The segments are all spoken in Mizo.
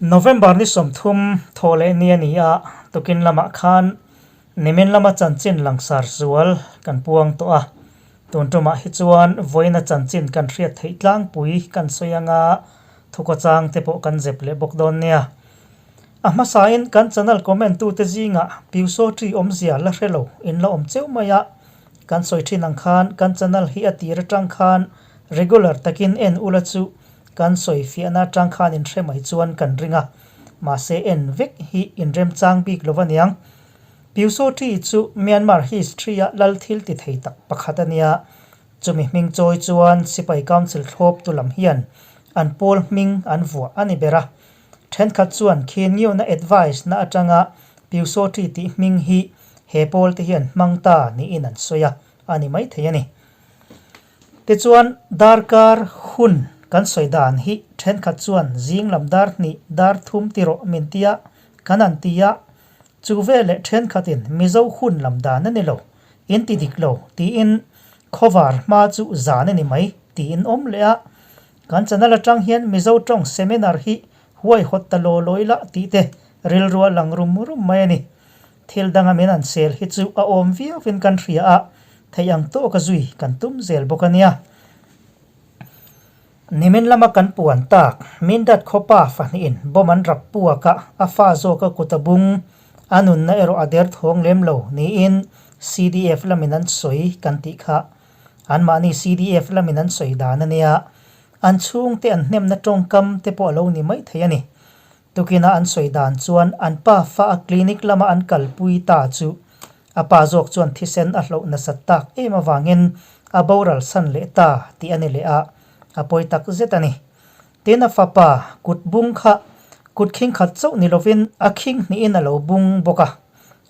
November ni 30 thaw leh ni a ni a, tukin lamah khan nimin lama chanchin langsar zual kan puang tawh a. Tun tumah hi chuan vawiina chanchin kan hriat theih tlangpui kan sawi anga thukawchang te pawh kan zep leh bawk dawn nia. A hmasain kan channel comment tute zingah Pyusawṭi awmzia la hre lo in la awm cheu mai a, kan sawi thin ang khan kan channel hi a tir atang khan regular takin en ula chu Kan sawi fiahna atang khan in hre mai chuan kan ring a, mahse en vek hi in remchang bik lo aniang. Pyusawṭi chu Myanmar history-a lal thil ti thei tak pakhat a nia. Chumi hming chawi chuan Sipai Council thlawptu lam hian an pawl hming an vuah a ni ber a. Thenkhat chuan khi ngiuna advice na atanga Pyusawṭi tih hming hi he pawl te hian hmang ta niin an sawi a, a ni maithei a ni. Tichuan, darkar hun kan sawi dan hi thenkhat chuan zing lam dar hnih, dar thum ti rawh min tia kan han ti a, chu veleh thenkhatin Mizo hun lam dan a ni lo, in ti dik lo tiin khawvar hma chu zan a ni mai tiin awm leh a. Kan channel atang hian Mizo tawng seminar hi huaihawt ta law law ila tih te rilru a lang rum rum mai a ni. Thil danga min an sel hi chu a awm viauin kan hria a, theih ang tawka zui kan tum zel bawk a nia. Nimin lama kan puan tak, Mindat khawpa fahnihin bomb an rap puak a, a fa zawka kut a bung, a nunna erawh a der thawng lem lo niin CDF lamin an sawi kan tih kha. Anmahni CDF lamin an sawi dan a nia, an chhungte an hnemna tawngkam te pawh a lo ni maithei a ni. Tukina an sawi dan chuan an pa fa a clinic lama an kalpui ta chu a pa zawk chuan thisen a hloh nasat tak em avangin a boral san leh ta tih a ni leh a, a pawi tak zet a ni. Tin a fapa kut bung kha kut khing khat chauh ni lovin a khing hnihin a lo bung bawk a,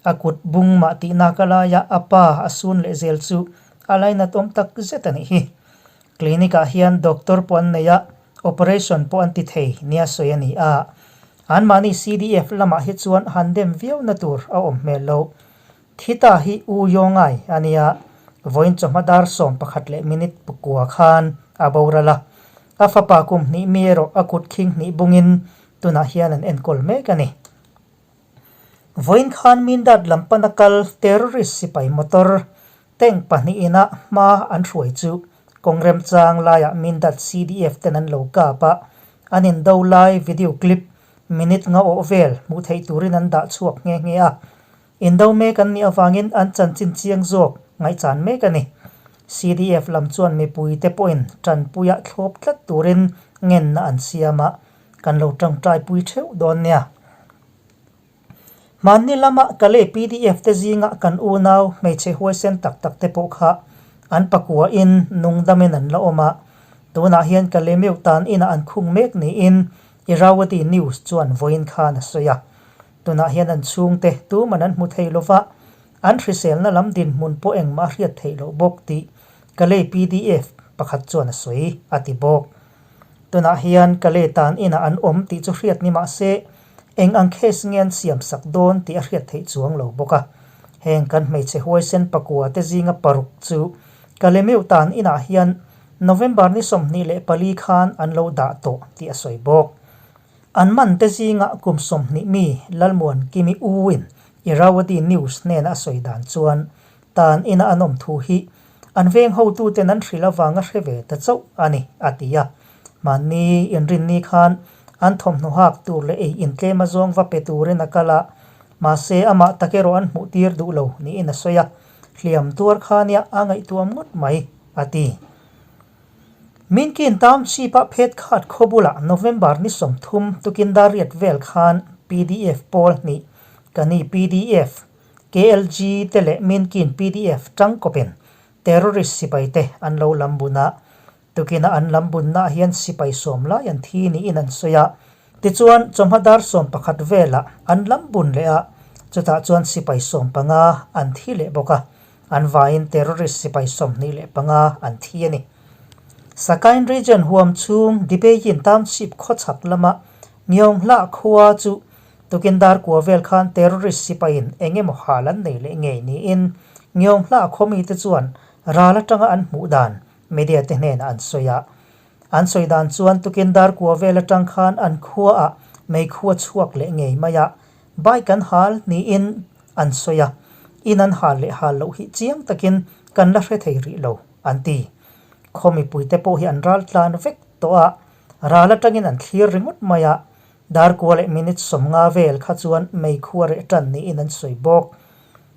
a kut bung mah tihnak a laia a pa a sun leh zel chu a lainat awm tak zet a nih hi. Clinic ah hian doctor pawh an nei a, operation pawh an ti thei nia sawi a ni a. Anmahni CDF lamah hi chuan han dem viau na tur a awm hmel lo. Thita hi U Yongai a nia, vawiin chawhma dar 11 leh minute pakua khan a boral a. A fapa kum hnih mi erawh a kut khing hnih bungin tunah hian an enkawl mek a ni. Vawiin khan Mindat lam pana kal terrorist sipai motor Tank pahnihin a hma an hruai chu kawng remchang laiah Mindat CDF ten an lo kap a, an indo lai video clip minute nga awh vel hmuh theih turin an dah chhuak nghe nghe a. Indo mek an nih avangin an chanchin chiang zawk ngaihchan mek a ni. CDF lam chuan mipuite pawhin tanpuia thlawp tlat turin ngenna an siam a, kan lo tangtaipui theuh dawn nia. Hmanni lama Kalay pdf te zinga kan unau hmeichhe huaisen tak tak te pawh kha an pakuain nungdamin an la awm a, tunah hian Kalay meuh tan inah an khung mek niin Irrawaddy News chuan vawiin khan a sawi a. Tunah hian an chhungte tuman an hmu thei lova, an hriselna lam dinhmun pawh engmah a hriat theih loh bawk tih Kalay pdf pakhat chuan a sawi a ti bawk. Tunah hian Kalay tan inah an awm tih chu hriat ni mahse, Eng ang case nge an siam sak dawn tih a hriat theih chuang lo bawk a. Heng kan hmeichhe huaisen pakua te zinga paruk chu Kalemeu tan inah hian November ni 24 khan an lo dah tawh tih a sawi bawk. An man te zinga kum 20 mi Lalmuan Kimi U in Irrawaddy News hnena a sawi dan chuan tan ina an awm thu hi an veng hotuten an hrilh avanga hre ve ta chauh a ni, a ti a. Mahni inrinni khan an thawmhnaw hak tur leh ei intlem azawng va pe turin a kal a, mahse amah tak erawh an hmuh tir duh lo niin a sawi a, hliam tuar kha nia a ngaihtuam ngawt mai, a ti. Minkin Township-a phet khat khaw bulah November ni 30 tukin dar riat vel khan pdf pawl hnih, Kani pdf, KLG te leh Minkin pdf tangkawpin terrorist sipaite an lo lam bun a, Tukina an lam bunnaah hian sipai sawm lai an thi niin an sawi a. Tichuan, chawhma dar 11 velah an lam bun leh a, chutah chuan sipai 15 an thi leh bawk a, an vaiin terrorist sipai 25 an thi a ni. Sakain region huam chhung Dibeyin township khawchhak lama Ngiawnghlah khua chu tukin dar kua vel khan terrorist sipaiin eng emaw hal an nei leh ngei niin Ngiawnghlah khaw mite chuan ral atanga an hmuh dan Media te hnenah an sawi a. An sawi dan chuan tukin dar kua vel atang khan an khuaah Meikhu a chhuak leh ngei mai a, bike an hal niin an sawi a, in an hal leh hal loh hi chiang takin kan la hre thei rih lo, an ti. Khaw mipuite pawh hi an ral tlan vek tawh a, ral atangin an thlir ringawt mai a, darkua leh minute 50 vel kha chuan meikhu a reh tan niin an sawi bawk.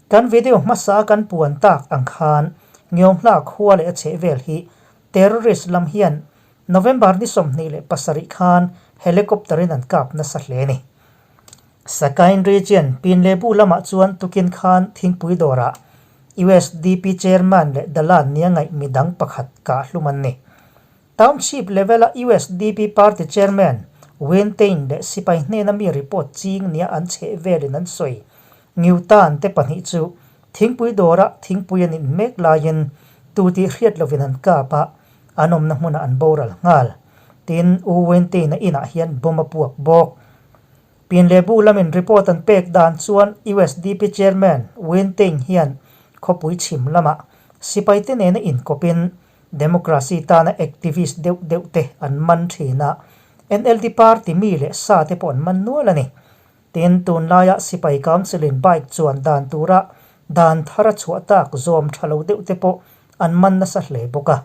Kan video hmasa a kan puan tak ang khan Ngiawnghla khua leh a chhehvel hi terrorist lam hian November ni 27 khan helicopter in an kap nasa hle a ni. Sakain Region Pinlebu lamah chuan tukin khan thingpui dawrah USDP Chairman leh Dalan nia ngaih midang pakhat kah hlum an ni. Township level a USDP Party Chairman Win Htein leh sipai hnena mi report ching nia an chheh velin an sawi. Ngiutan te pahnih chu thingpui dawrah thingpui an in mek laiin tu tih hriat lovin an kap a, An awmna hmunah an boral nghal. Tin, U Wente-in a inah hian bomb a puak bawk. Pinlebu lamin report an pek dan chuan USDP Chairman Wente-in hian khawpui chhim lamah sipaite nena inkawpin democracy tana activist deuh deuh te an man thin a, NLD party mi leh sa te pawh an man nual a ni. Tin, tunlaia sipai council-in bike chuan dan tura dan thar a chhuah tak zawm tha lo deuh te pawh an man nasa hle bawk a,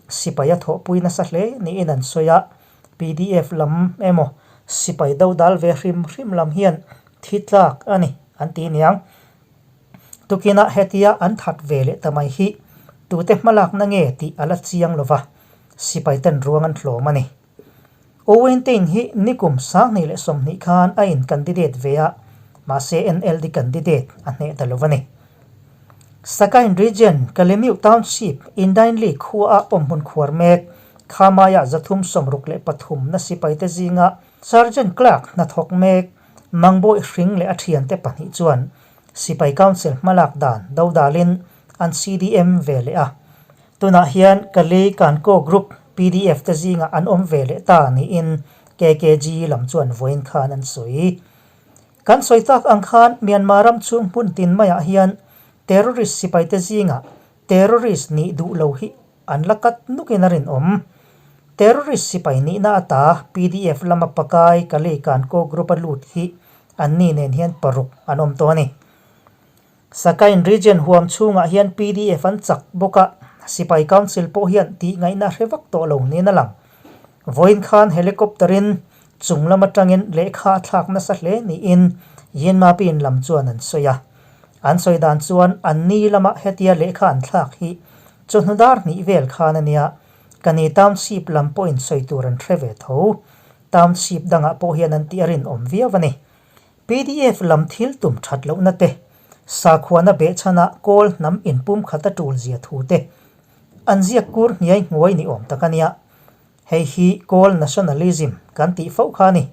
sipai a thawhpui nasa hle niin an sawi a, pdf lam emaw sipai dodal ve hrim hrim lam hian thi tlak a ni an ti niang. Tukinah hetia an that ve leh ta mai hi tute hmalakna nge tih a la chiang lova, sipai ten ruang an hlawm a ni. Owen Tain hi nikum 2020 khan a in candidate ve a, mahse NLD candidate a hneh ta lo a ni. Sakain Region, Kalemiu Township, Indainli khua a awmhmun khuar mek, Khamaiah 363 na sipaite zinga Sergeant Clerk hnathawk mek Mangbawi Hring leh a thiante pahnih chuan Sipai Council hmalak dan dodalin an CDM ve leh a. Tunah hian Kalei Kanko Group pdf te zingah an awm ve leh ta niin KKG lam chuan vawiin khan an sawi. Kan sawi tak ang khan Myanmar ram chhung hmun tin maiah hian terrorist sipaite zingah terrorist nih duh lo hi an la kat nukin a rinawm. Terrorist sipai nihna ata pdf lama pakai Kalei Kanko Group a lut hi anni nen hian paruk an awm tawh a ni. Sakain Region huam chhungah hian pdf an chak bawk a, Sipai Council pawh hian tih ngaihna hre vak tawh lo niin a lang. Vawiin khan helicopter in chung lam atangin lehkha a thlak nasa hle niin Yinmapin lam chuan an sawi a. An sawi dan chuan an ni lama hetia lehkha an thlak hi chawhnu dar hnih vel khan a nia, Kani Township lam pawhin sawi tur an hre ve tho. Township dangah pawh hian an tih a rinawm viau a ni. Pdf lam thil tum that lohna te, sakhuana behchhana kawl hnam inpum khat a tul zia thu te an ziak kur hniai hnuai ni awm tak a nia. Hei hi kawl nationalism kan tih fo kha a ni.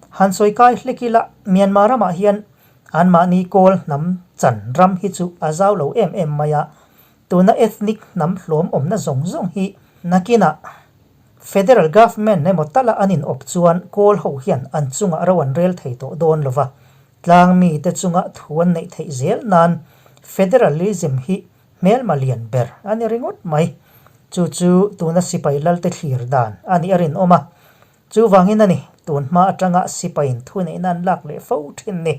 Han sawi kai hlek ila Myanmar ramah hian anmahni kawl hnam chan ram hi chu a zau lo em em mai a, tuna ethnic hnam hlawm awmna zawng zawng hi nakinah Federal Government emaw tala an in awp chuan kawl ho hian an chungah ro an rel thei tawh dawn lova, tlang mite chunga thu an neih theih zel nan Federalism hi hmelma lian ber a ni ringawt mai. Chu chu tuna sipai lalte thlir dan a nih a rinawm a. Chuvangin a ni, tun hma atanga sipaiin thuneihna an lak leh fo thin ni.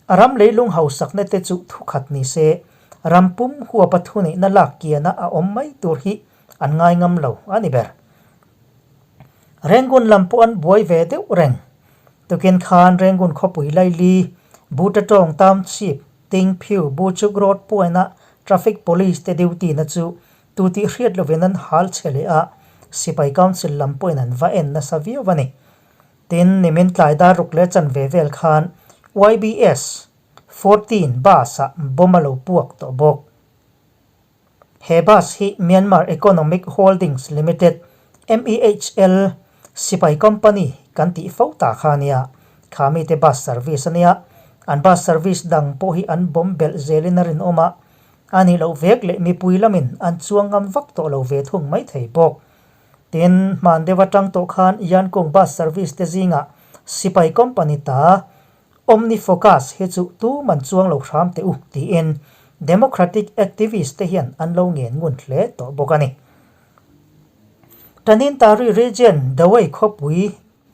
A ram leilung hausakna te chu thukhat ni se, ram pum huapa thuneihna lak kiana a awm mai tur hi an ngai ngam lo a ni ber. Rengun lam pawh an buai ve deuh reng. Tukin khan Rengun khawpui laili, Butatawng Township, Tingphiu, Buchuk Road puaina Traffic Police te duty na chu tu tih hriat lovin an hal che leh a, Sipai Council lam pawhin an va en nasa viau a ni. Tin, nimin tlai dar ruk leh chanve vel khan YBS 14 bus ah bomb a lo puak tawh bawk. He bus hi Myanmar Economic Holdings Limited, MEHL, sipai company kan tih fo ta kha a nia. Kha mite bus service a nia. An bus service dang pawh hi an bomb belh zelin a rinawm a, a nih loh vek leh mipui lamin an chuang ngam vak tawh lo ve thung mai thei bawk. Tin, hman deuh atang tawh khan Yankung bus service te zingah sipai company ta OmniFocus hi chu tuman chuang lo hram teh u tiin Democratic activist te hian an lo ngen ngun hle tawh bawk a ni. Tanintari Region Dawei khawpui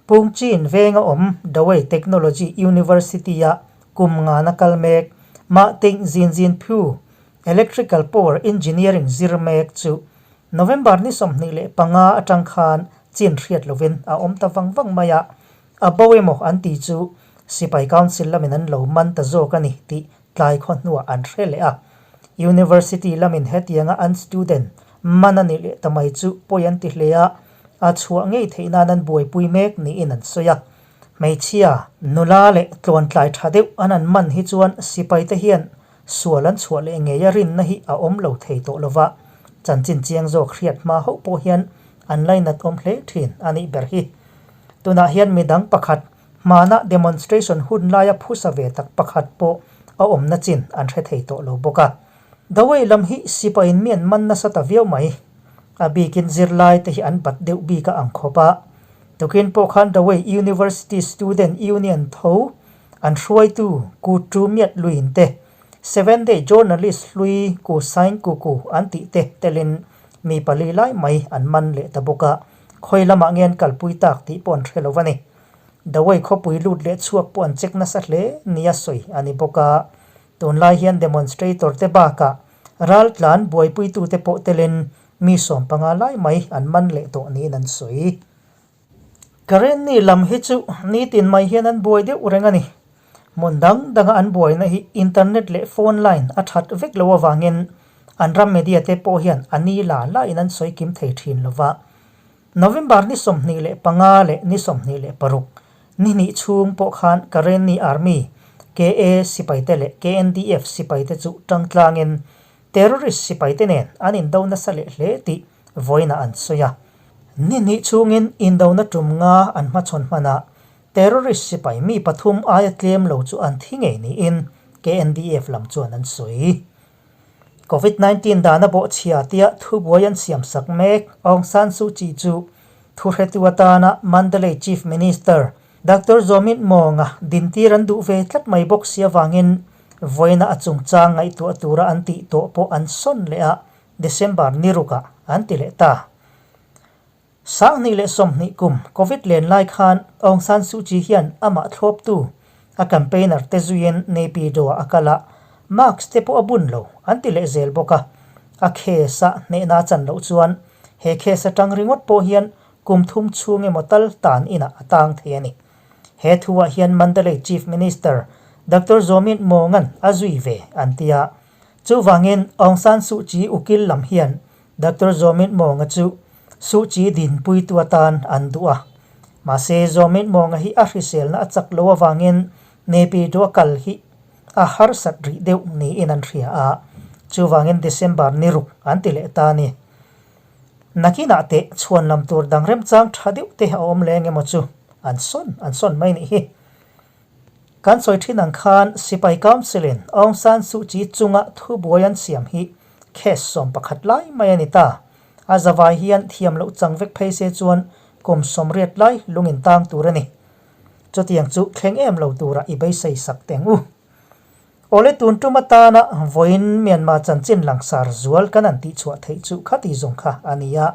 Pungchin venga awm Dawei Technology University-a kum ngana kal mek Mah Ting Zin Zin Phu, Electrical Power Engineering zir mek chu November ni 25 atang khan chin hriat lovin a awm ta vang vang mai a, a bo emaw an tih chu Sipai Council lamin an lo man ta zawk a ni tih tlai khaw hnuah an hre leh a. University lamin hetianga an student man a ni leh ta mai chu pawi an ti hle a, a chhuah ngei theih nan an buaipui mek niin an sawi a. Hmeichhia, nula leh tlawntlai tha deuh an an man hi chuan sipaite hian sual an chhuah leh ngei a rinna hi a awm lo thei tawh lova, chanchin chiang zawk hriat hma hauh pawh hian an lainat awm hle thin a nih ber hi. Tunah hian midang pakhat Hmana demonstration hun laia phusa ve tak pakhat pawh a awmna chin an hre thei tawh lo bawk a. Dawei lam hi sipaiin mi an man nasa ta viau mai. A bikin zirlai te hi an bat deuh bik a ang khawp a. Tukin pawh khan Dawei University Student Union tho an hruaitu Ku Tu Miat Luin te, Seven Day Journalist hlui Ku Sain Ku Ku an tih te telin mi pali lai mai an man leh ta bawk a. Khawi lamah nge an kalpui tak tih pawh an hre lo a ni. Dawei khawpui lut leh chhuak pawh an check nasa hle nia sawi a ni bawk a. Tunlai hian demonstrator te bakah raltlan buaipuitute pawh telin mi 15 lai mai an man leh tawh niin an sawi. Karenni lam hi chu nitin mai hian an buai deuh reng a ni. Hmun dang danga an buaina hi internet leh phone line a that vek lo avangin an ram media te pawh hian a ni la lain an sawi kim thei thin lo va. November ni 25 leh ni 26, ni hnih chhung pawh khan Karenni Army, KA, sipaite leh KNDF sipaite chu tangtlangin terrorist sipaite nen an indo nasa leh hle tih vawiinah an sawi a. Ni hnih chhungin indona tum nga an hmachhawn hmanah Terrorist sipai mi pathum aia tlem lo chu an thi ngei niin KNDF lam chuan an sawi. Covid 19 dana bawhchhia tia thubuai an siamsak mek Aung San Suu Kyi chu thuhretu atana Mandalay Chief Minister Doctor Zaw Min Mawnga dintir an duh ve tlat mai bawk si avangin vawiina a chungchang ngaihtuah tura an tih tawh pawh an sawn leh a, December ni rukah an ti leh ta. 2020 kum Covid len lai khan Aung San Suu Kyi hian amah thlawptu a campaigner te zuiin Naypyidaw-ah a kal a, mask te pawh a bun lo an ti leh zel bawk a. A case a hnehna a chan loh chuan he case atang ringawt pawh hian kum thum chhung emaw tal tan inah a tang thei a ni. He thuah hian Mandalay Chief Minister Doctor Zaw Myint Mawnga'n a zui ve an ti a. Chuvangin Aung San Suu Kyi ukil lam hian Doctor Zaw Myint Mawnga chu Suu Kyi dinpuitu atan an duh a. Mahse, Zaw Myint Mawnga hi a hriselna a chak lo avangin Naypyidaw a kal hi a harsat rih deuh niin an hria a, chuvangin December ni ruk an ti leh ta a ni. Nakinah teh chhuan lam tur dang remchang tha deuh te a awm leng emaw chu an sawn an sawn mai nih hi. Kan sawi thin ang khan Sipai Council-in Aung San Suu Kyi chunga thubuai an siam hi case 11 lai mai a ni ta. A zavai hian thiam loh chang vek phei se chuan kum 80 lai lung in tang tur a ni. Chutiang chu thleng em lo tura i beisei sak teng u. Awle tun tum atana vawiin Myanmar chanchin langsar zual kan han tihchhuah theih chu khati zawng kha a ni a.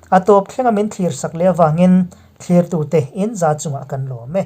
A tawp thlenga min thlir sak leh avangin thlirtute in za chungah kan lawm e.